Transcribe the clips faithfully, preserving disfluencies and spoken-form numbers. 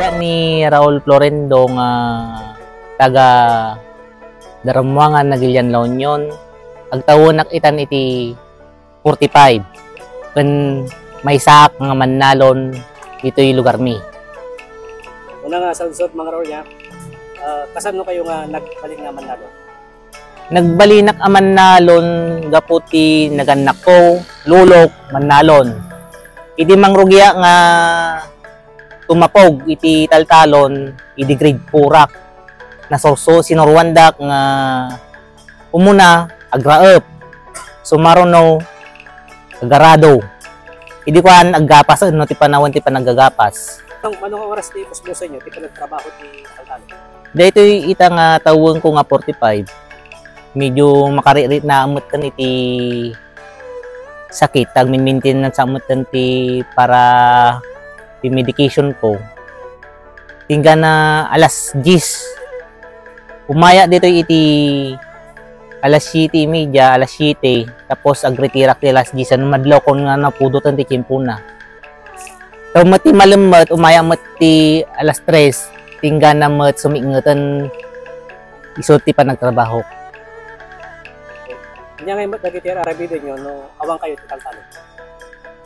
Ni Raul Florendo nga taga Daramwangan, Naguilian, La Union, agtawenak itan iti forty-five ken maysaak nga mannalon ditoy lugarmi. Una nga saludsod, Mang Raul, ya, ah, kasano kayo nga nagbalin nga mannalon? Nagbalinak a mannalon gapu ti nagannakko, lulok, mannalon. Idi mangrugia nga tumapog iti taltalon, idi grade four-ak, nasurso-, sinuruandak nga umuna, agraep, sumaruno, agarado. Idi kuan, aggapas, no, ti panawen ti panagagapas. Anong, anong oras ti puspusenyo ti panagtrabaho ti taltalon? Daytoy ita nga tawenko nga forty-five, medyo makaririt na metten iti sakit, agmin-maintenance metten ti para ti medication ko. Tinggana alas diyes. Umaya ditoy iti alas siyete y media, alas siyete, tapos agretirak ti alas diyes, madlokon nga napudoten ti tiempona. Tapno met ti malem met, umaya met ti alas tres, tinggana met sumikngeten isu ti panagtrabaho. Ania ngay met dagiti ar-aramidenyo no awan kayo ti taltalon?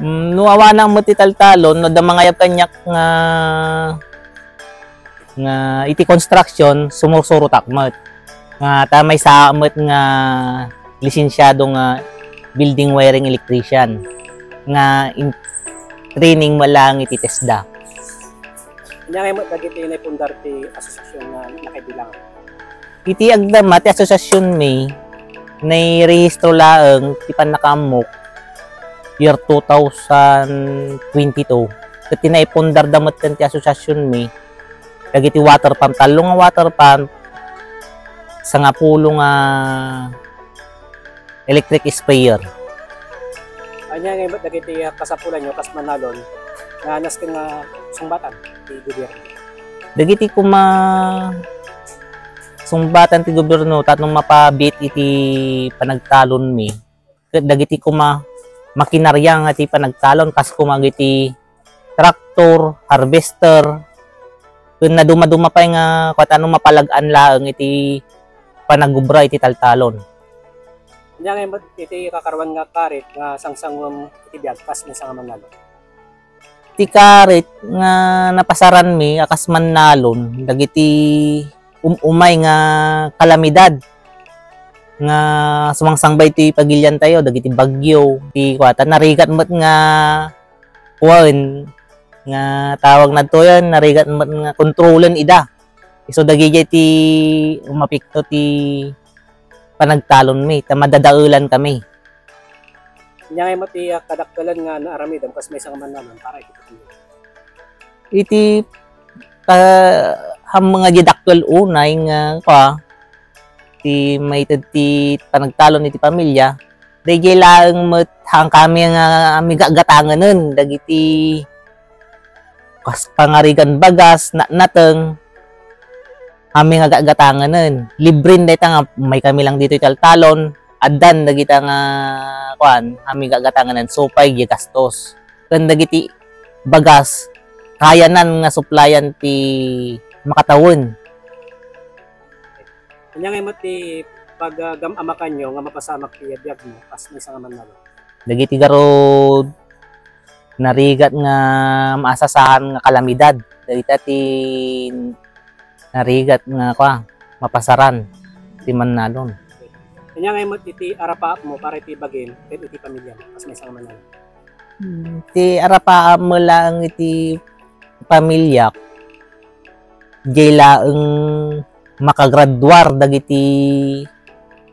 Mm, no awanak met ti taltalon, no adda mangayab kaniak nga, nga iti construction, sumursurotak met. Nga ta maysa met nga lisensiado nga building wiring electrician nga in training met laeng iti TESDA. Ania ngay met dagiti naipundar ti asosiasyon nga nakaibilang? Iti agdama ti asosiasyon mi, nairehistro laeng ti pannakaammok year two thousand twenty-two. Ket ti naipundar da met ti asosiasyon mi, dagiti water pump, tallo nga water pump, sangapulo nga electric sprayer. Ania ngay met dagiti, ah, kasapulanyo kas mannalon nga nasken nga sungbatan ti gobyerno? Dagiti koma sungbatan ti gobyerno tapno mapabiit iti panagtalonmi, ket dagiti koma makinarya nga ti panagtalon, kas koma dagiti traktor, harvester, ken nadumaduma pay nga kuan, tapno mapalag-an laeng iti panagubra iti taltalon. Ania ngay met iti kakaruan nga karit nga sangsanguem iti biag kas maysa nga mannalon? Ti karit nga napasaranmi a kas mannalon, dagiti um-umay nga kalamidad nga sumangsangbay ti pagiliantayo, dagiti bagyo, ti kuan, ta narigat met nga kuan, nga tawag na to yan, narigat met nga kontrolen ida. Isu dagiti umapekto ti panagtalonmi, ta madadaelan kami. Ania ngay met ti, ah, kadakkelan nga naaramidem kas maysa nga mannalon para iti pamilya? Iti, ah, ammok nga di dakkel unay nga, kua, ti maited ti panagtalon iti pamilya, daydiay laeng met haan kami nga ammok nga gatgatangenen dagiti kas pangarigan bagas, natnateng, ammok nga gatgatangenen. Libren dayta nga umay kami lang ditoy taltalon, addan dagita nga, kuan, ammok nga gatgatangenen, supay diay gastos. Ken dagiti bagas, kayanan nga suplayan ti makatawen. Ania ngay met ti pagam-amakanyo nga mapasamak ti biagmo kas maysa nga mannalon? Dagiti garud narigat nga maasasahan nga kalamidad. Dagita ti narigat nga, kua, mapasaran ti mannalon. Ania ngay met iti arapaapmo para iti bagim ken iti pamilyam kas maysa nga mannalon? Hmm, ti arapaapmo laeng iti pamilyak, diay laeng makagraduar dagiti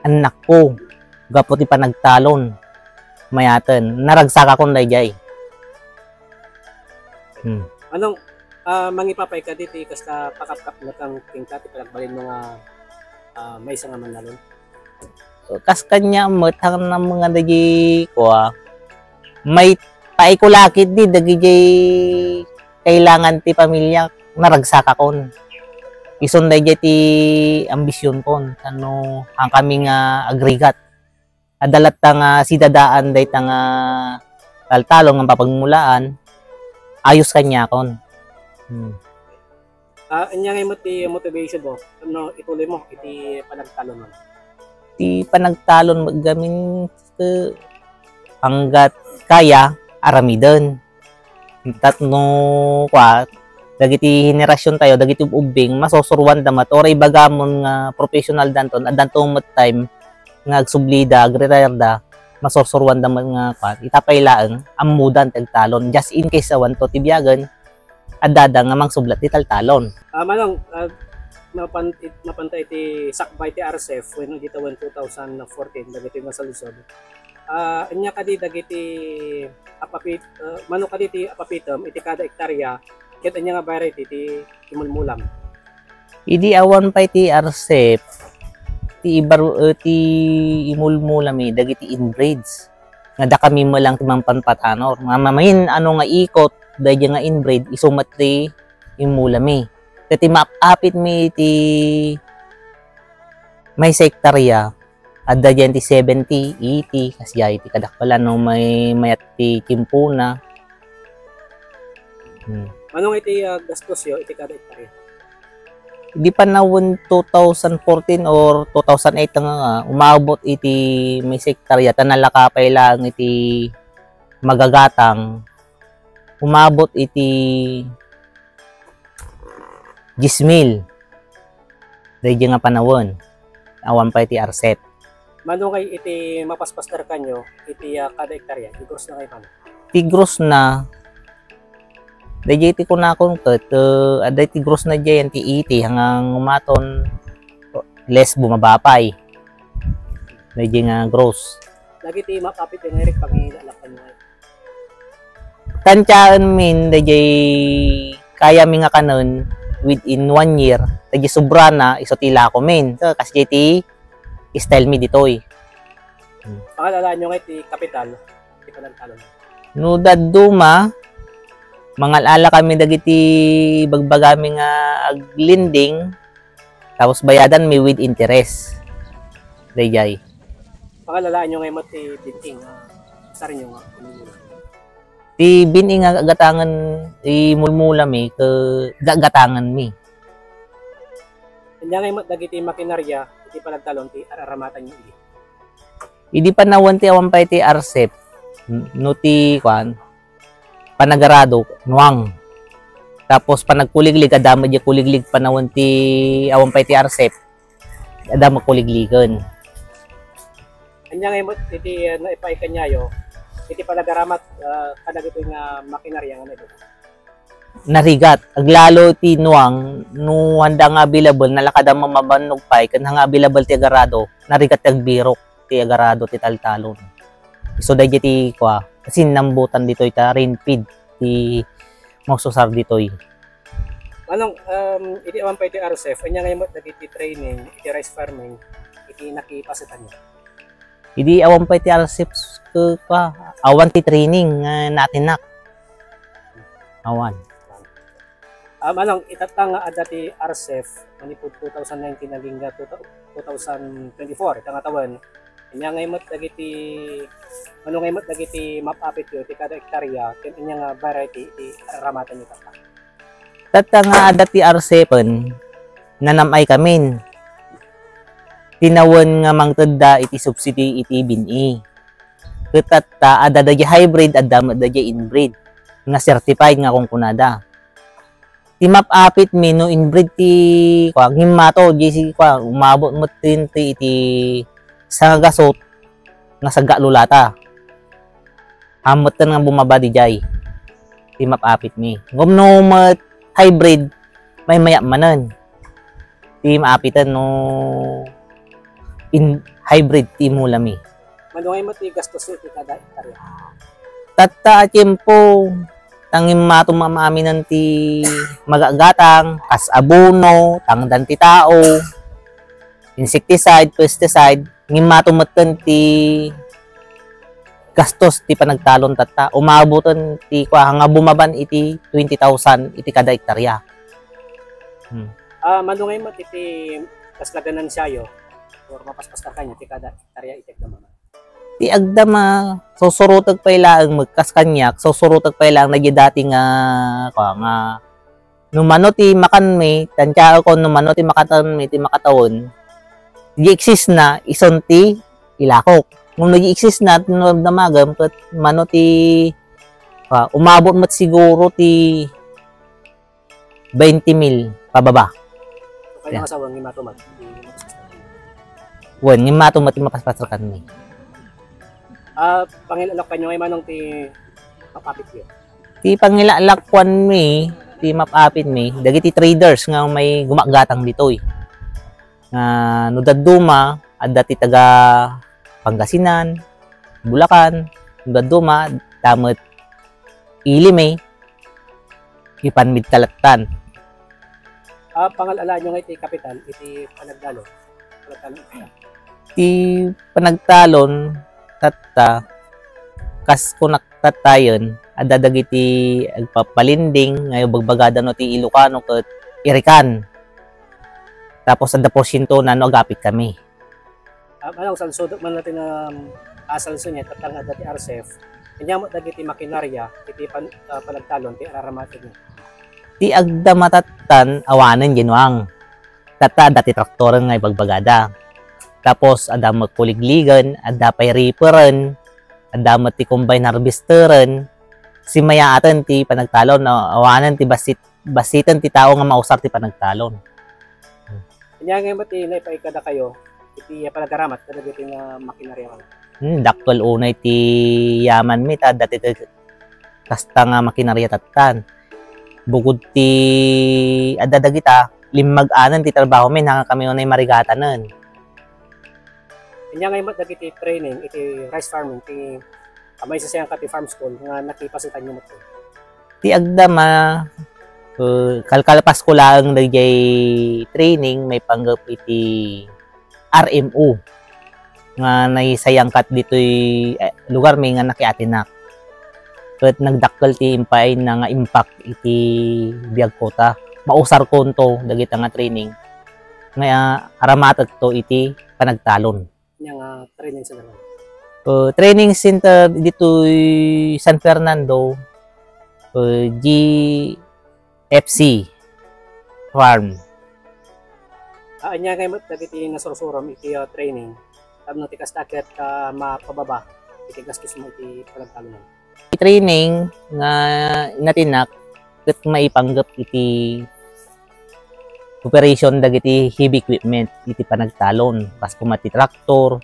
annakko gapu ti panagtalon. Mayaten, naragsakakon daydiay. Hmm. Anong, ah, mangipapay ka diti kasta pakapkapnekan kenka ti panagbalinmo nga, ah, maysa nga mannalon? Kas kaniak met, haan nga dagiti kua, maipaay ko la ketdi dagiti kailangan ti pamilyak, naragsakakon. Isun daydiay ti ambisionkon, tapno haan kami nga agrigat. Adda latta nga sidadaan dayta nga taltalon nga mapagmulaan, ayos kaniakon. Hmm. Ah, ania ngay met ti motivation mo no ituloy mo iti panagtalon? Ti panagtalon, gamin, eh, hanggat kaya, aramiden. Tapno, kua, dagiti henerasyon tayo, dagiti ubbing, masursuruanda met, uray ibagamon nga professional danton, addanto met time nga agsublida, agretire da, masursuruanda met nga, kua, ita pay laeng, ammodan ti agtalon. Just in case awanto ti biagen, addada nga mangsublat ti taltalon. Ah, Manong, ah, mapan-, it-, mapanta iti sakbay ti R C F wenno iti tawen two thousand fourteen, dagiti masaludsod. Ah, ania kadi dagiti apapit-, ah, mano kadi ti apapitem iti kada ektarya, ket ania nga variety ti imulmulam? Idi awan pay ti R C F, ti ibaru-, eh, ti imulmulami dagiti inbreeds. Nga dakami met lang ti mangpanpatanor. Nga mamin ano nga ikot, daydi nga inbreed, isu met ti imulami. Ket ti maap-apitmi iti maysa ektarya, adda diay ti seventy, eighty, kasdiay ti kadakpala no may mayat ti tiempona. Hmm. Mano nga iti, ah, gastosyo iti kada ektarya? Di panawen two thousand fourteen or two thousand eight nga, nga umabot iti maysa ektarya, ta nalaka pay laeng iti magagatang, umabot iti dies mil. Daydi nga panawen, awan pay ti R C F. Mano ngay iti mapaspastar kanyo iti, ah, kada ektarya? Ti gross na ngay mano? Ti gross na, daydi ti kunakon ket, eh, adda ti gross na diay ti eighty, hangang umaton, less bumaba pay. Daydi nga gross. Dagiti maap-apit nga irik pangilalakan mo. Tansyaen min daydi kayami nga kanen within one year, daydi sobrana, isu ti ilako min. So, kasdiay ti style mi ditoy. Pangalalaan nyo nga iti kapital, iti panagtalon. No dadduma, mangal-ala kami dagiti bagbagami nga aglending, tapos bayadan mi with interest. Daydiay. Pangalalaan nyo nga met ti binting, ah, sa rinyo nga imulmula. Ti bin-i nga gagatangen, imulmula mi, ke gagatangen mi. Ania nga met dagiti makinarya iti panagtalon ti ar-aramatan nyo idi? Idi panawen ti awan pay ti arsep, no ti kuan, panagarado, nuang. Tapos panagkuliglig, adda met diay kuliglig panawen ti awan pay ti arsep, adda met kuligligen. Ania nga met iti, ah, naipaay kaniayo iti panagaramat, ah, kadagitoy nga makinarya nga naibaga? Narigat. Aglalo ti nuang, no handa nga available, nalakada mamabannog pay, ken nga available ti agarado, narigat ti agbirok ti agarado ti taltalon. So, daydiay ti kua, sinnambutan ditoy ta rain feed ti maususar ditoy. Manong, um, iti awan pay ti arsep, ania nga met dagiti training iti rice farming iti nakipasetanyo? Idi awan pay ti arsep, ke-, kua, awan ti training nga naatinak. Awan. Ah, Manong, itatta nga adda ti arsep, manipud two thousand nineteen agingga two thou-, two thousand twenty-four, ita nga tawen. Ania nga met dagiti, mano nga met dagiti maap-apityo iti kada ektarya, ken ania nga variety iti ar-aramatanyo tatta? Tatta nga adda ti arsepen, nanam-ay kamin. Tinawen nga mangtedda iti subsidy iti bin-i. Ket tatta, adda daydiay hybrid, adda met daydiay inbreed nga certified nga kunkunada. Ti maap-apitmi no inbreed ti, kua, ngimmato, diay si, kua, umabot met ti, ti, iti sangagasut nga sagga lulata. Ammeten nga bumaba diay ti maap-apitmi. Ngem no met hybrid, maymayat manen ti maapiten no in-, hybrid ti imulami. Mano nga met ti gastos iti kada hektarya? Tatta a tiempo, tangimmato mamaminen ti magagatang, kas abono, tangdan ti tao, insecticide, pesticide, ngimmato metten ti gastos ti panagtalon tatta. Umaboten ti kua nga bumaban iti twenty thousand iti kada hektarya. Hmm. Ah, mano nga met iti kasla ganansiayo or mapaspastar kanyo ti kada hektarya iti agdama? Ti agdama, susurotek pay laeng, mekkas kaniak, susurotek pay laeng na di dati nga, kua, nga No mano ti makanmi, tantiaekon no mano ti makatanmi ti makatawen, di excess na, ison ti ilakok. Ngem no di excess na, no damagem, ket mano ti, ah, umabot met siguro ti twenty mil pababa. Kaya Yeah. Asawa ni Mato Mat, di Mato Mat. Wen, ni Mato Mat, mapaspasrakan mi. Ah, pangilalakan nyo ngay manong ti mapapit yun? Ti pangilalakuan mi, ti mapapit mi, dagiti traders nga may gumaggatang ditoy. Nga no dadduma, adda ti taga Pangasinan, Bulacan, no dadduma, damet ili mi, ipan midtalattan. Ah, pangal-alaan nyo nga iti kapital, iti panagdalon. Panagdalon. Ti panagtalon, tatta, kas kunak tattayen, adda dagiti agpapalinding nga bagbagada no ti Ilocano ket irikan. Tapos adda porsiento na no agapit kami. Ah, ano, salsudok man natin ang asalso niya, tatang adda ti R C E F. Kanya mo dagiti makinarya, iti pan-, ah, panagtalon, ti araramaten niya. Ti agda matattan, awanen, Genuang. Tatta, adda ti traktoren nga ibagbagada. Tapos, adda met kuligligen, adda pay reaperen, adda met ti combine harvesteren. Simmayaaten ti panagtalon, no? Awanen ti bassit, bassiten ti tao nga mausar ti panagtalon. Ania ngay met ti naipaay kadakayo iti panagaramat kadagiti nga makinarya? Hmm, dakkel unay ti yaman mi, ta adda ti kasta nga makinarya tattan. Bukod ti adda dagita, limmag-anen ti trabaho mi, nangakami unay marigatanen. Ania ngay met dagiti training iti rice farming ti, ah, maisasayangka ti farm school nga nakipasetanyo met? Ti agdama, eh, kalkalpasko laeng daydiay training maipanggep iti R M O nga naisayangkat ditoy, eh, lugar mi nga nakiatinak. Ket nagdakkel ti impaayna nga impact iti biagko ta mausarkonto dagita nga training nga aramatekto iti panagtalon. Ania nga training center? Uh, training center ditoy San Fernando, uh, G F C Farm. Ah, ania ngay met dagiti nasursurom iti, ah, training tapno ti kasta ket, ah, mapababa iti gastos mo iti panagtalon? Training nga inatinak ket maipanggep iti operation dagiti heavy equipment iti panagtalon, kas koma ti traktor,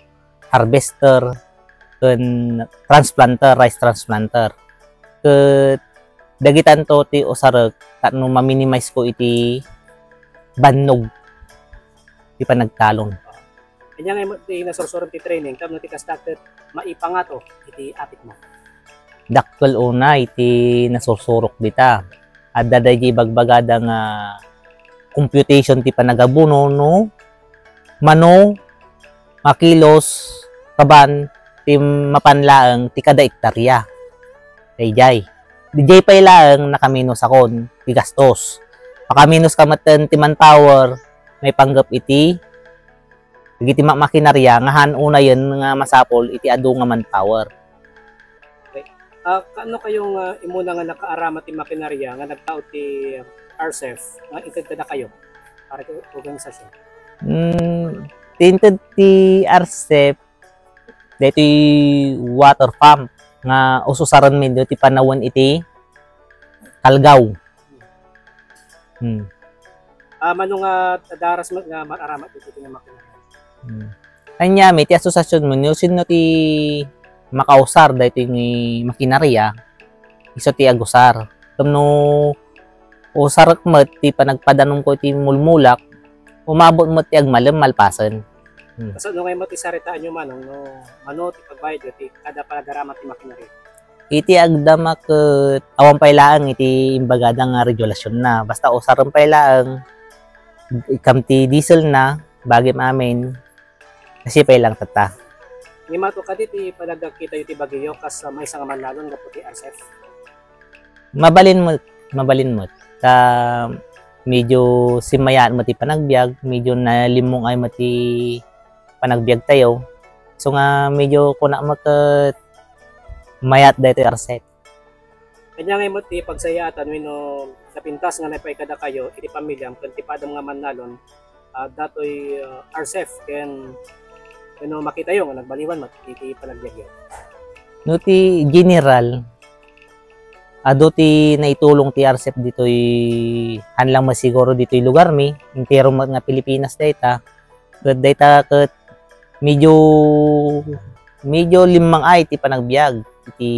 harvester, ken transplanter, rice transplanter. Ket dagitanto ti usarek tapno ma-minimize ko iti bannog ti panagtalon. Ania ngay met ti nasursurom ti training tapno ti kasta ket maipangato iti apitmo? Dakkel unay ti nasursurok dita. Adda daydi ibagbagada nga computation ti panagabuno no mano nga kilos kaban ti mapan laeng ti kada ektarya. Daydiay. Didiay pay laeng nakaminosakon ti gastos. Makaminos ka metten ti manpower maipanggep iti dagiti ma-, makinarya nga haan unayen nga masapul iti adu nga manpower. Okay. Ah, kaano kayo nga imuna nga nakaarama ti makinarya nga nagtaud ti R C E F nga inted kadakayo para ti organisasyon? Mm, ti inted ti R C E F, daytoy water pump nga ususarenmi daytoy panawen iti Calgao. Hmm. Ah, mano nga daras met nga mararamat iti nga makinarya? Hmm. Ania mi ti asosiasionmo, no sino ti makausar daytoy nga makinarya, isu ti agusar. Ket no usarek met ti panagpadanumko iti mulmulak, umabot met ti agmalem malpasen. Hmm. Kasano ngay met ti saritaanyo manong no mano ti pagbayadyo ti kada panagaramat ti makinarya? Iti agdama ket awan pay laeng iti imbagada nga regulasionna. Basta usaren pay laeng, ikam ti diesel na, bagim amin, kasi pay lang tatta. Ni Mato, kadi ti panagkitayo ti bagyo kas, ah, maysa nga mannalon gapu ti R C E F? Mabalin met, mabalin met. Ta medyo simmayaat met ti panagbiag, medyo nalimmong ay met ti panagbiag tayo. So nga medyo kuna met ket mayat daytoy R C E F. Ania ngay met ti pagsayaatan wenno napintas nga naipaay kadakayo iti pamiliam ken ti padam nga mannalon, ah, datoy, ah, R C E F ken wenno makitayo nga nagbaliwan met iti panagbiagyo? No ti general, adu ti naitulong ti R C E F ditoy, han lang masiguro ditoy lugarmi, entero met nga Pilipinas dayta. Ket dayta ket medyo, medyo limmang ay ti panagbiag iti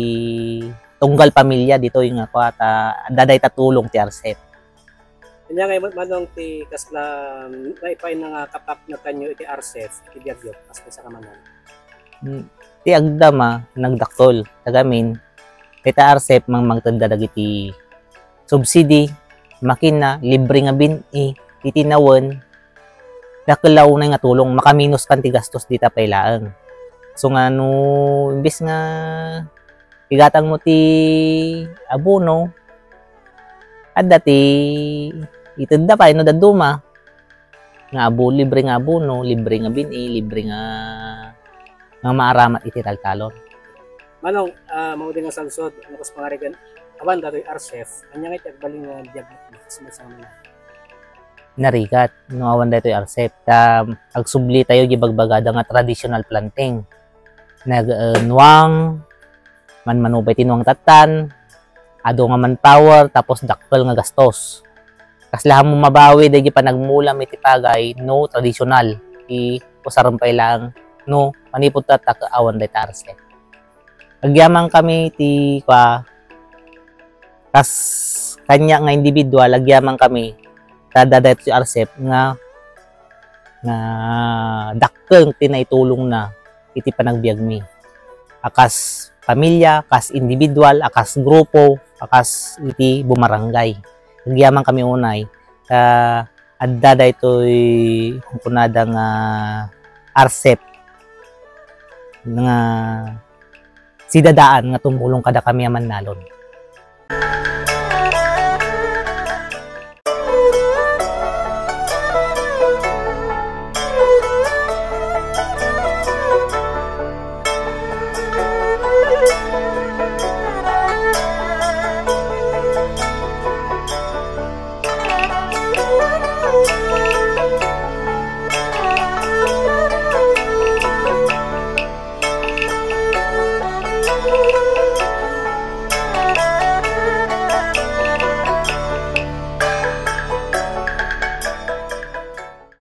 tunggal pamilya ditoy nga kua ta adda dayta tulong ti R C E F. Ania ngay met, Manong, ti kasla naipaay nga kapak nga kanyo iti R C E F iti biagyo, kas maysa ka manan? Hmm, ti agdama, nagdakkel. Tagamin, dayta R C E F mangmangtedda dagiti subsidy, makina, libre nga bin-i, titinawen, dakkel la unay nga tulong, makaminos kan ti gastos dita pay laeng. So nga no, imbes nga igatang mo ti abono, adda ti itedda pay no dadduma. Nga abo-, libre nga abono, libre nga bin-i, libre nga, nga maaramat iti taltalon. Manong, ah, maudi nga salsod, ano kas pangarigan, awan datoy R C E F, ania nga iti agbalin nga diagnosis mo sa mga? Narigat, no awan datoy R C E F, ta agsubli tayo di bagbagada nga traditional planting. Nag, eh, nuang, manmanubay ti nuang tattan, adu nga manpower, tapos dakkel nga gastos. Kasla mo mabawi dagiti panagmulam iti pagay no traditional, ti usaren pay laeng no manipud tatta awan dayta R C E F. Agyaman kami ti kua, kas kanya nga individual, agyaman kami ta adda daytoy R C E F nga, nga dakkel ti naitulongna iti panagbiagmi. A kas pamilya, kas individual, a kas grupo, a kas iti bumarangay. Agyaman kami unay, ta adda daytoy kunkunada nga R C E F nga sidadaan nga tumulong kadakami a mannalon.